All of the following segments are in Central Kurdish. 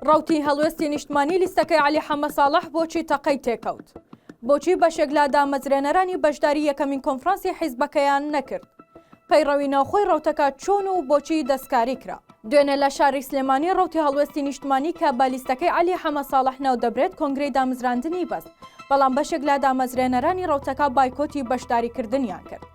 ڕەوتی هەڵوێستی نیشتمانی لیستەکەی عەلی حەمە ساڵح بۆچی تەقەی تێکەوت؟ بۆچی بەشێک لە دامەزرێنەرانی بەشداری یەکەمین کۆنفرانسی حیزبەکەیان نەکرد؟ پەیڕەوی ناوخۆی ڕەوتەکە چۆن و بۆچی دەستکاری کرا؟ دوێنێ لە شاری سلێمانی ڕەوتی هەڵوێستی نیشتمانی کە بە لیستەکەی عەلی حەمە ساڵح ناودەبرێت کۆنگرەی دامزراندنی بەست، بەڵام بەشێک لە دامەزرێنەرانی ڕەوتەکە بایکۆتی بەشداریکردنیان کرد.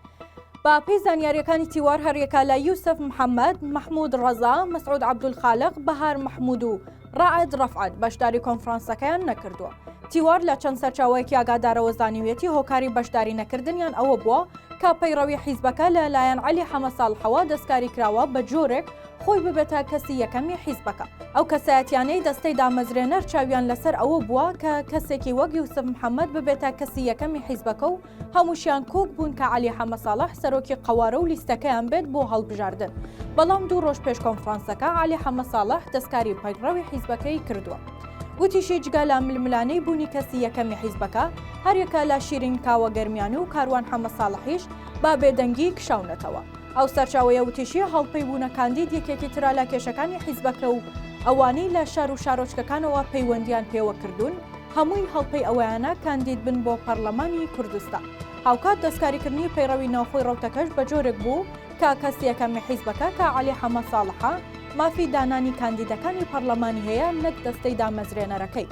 بە پێی زانیارییەکانی تیوار هەریەکە لە یوسف محەمەد، مەحمود ڕەزا، مەسعود عەبدولخالق، بەهار مەحمود و ڕەعد ڕەفعەت بەشداری کۆنفرانسەکەیان نەکردووە. تیوار لە چەند سەرچاوەیەکی ئاگادارەوە زانیویەتی هۆکاری بەشداری نەکردنیان ئەوە بووە کە پەیڕەوی حیزبەکە لە لایەن عەلی حەمە ساڵحەوە دەستکاری کراوە بە جۆرێک خۆی ببێتە کەسی یەکەمی حیزبەکە. ئەو کەسایەتیانەی دەستەی دامەزرێنەر چاویان لەسەر ئەوە بووە کە کەسێکی وەک یوسف محەمەد ببێتە کەسی یەکەمی حیزبەکە و هەمووشیان کۆک بوون کە عەلی حەمەساڵح سەرۆکی قەوارە و لیستەکەیان بێت بۆ هەڵبژاردن، بەڵام دوو ڕۆژ پێش کۆنفرانسەکە عەلی حەمەساڵح دەستکاری پەیڕەوی حیزبەکەی کردووە. وتیشی جگە لە ململانێی بوونی کەسی یەکەمی حیزبەکە، هەریەکە لە شیرین کاوە گەرمیان و کاروان حەمەساڵحیش بە بێدەنگی کشاونەتەوە. ئەو سەرچاوەیە وتیشی هەڵپەی بوونە کاندید یەکێکی ترە لە کێشەکانی حیزبەکە و ئەوانەی لە شار و شارۆچکەکانەوە پەیوەندیان پێوە کردوون، هەمووی هەڵپەی ئەوەیانە کاندید بن بۆ پەڕلەمانی کوردستان. هاوکات دەستکاریکردنی پەیڕەوی ناوخۆی ڕەوتەکەش بە جۆرێک بوو کە کەسی یەکەمی حیزبەکە کە عەلی حەمە ساڵحە مافی دانانی کاندیدەکانی پەڕلەمانی هەیە نەک دەستەی دامەزرێنەرەکەی.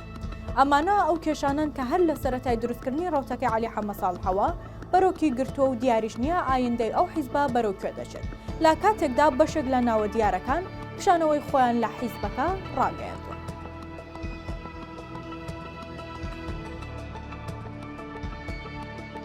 ئەمانە ئەو کێشانەن کە هەر لە سەرەتای دروستکردنی ڕەوتەکەی عەلی حەمە ساڵحەوە بەرۆکی گرتووە و دیاریش نییە ئایندەی ئەو حیزبە بەرەو کوێ دەچێت لە کاتێکدا بەشێک لە ناوە دیارەکان کشانەوەی خۆیان لە حیزبەکە ڕاگەیاندووە.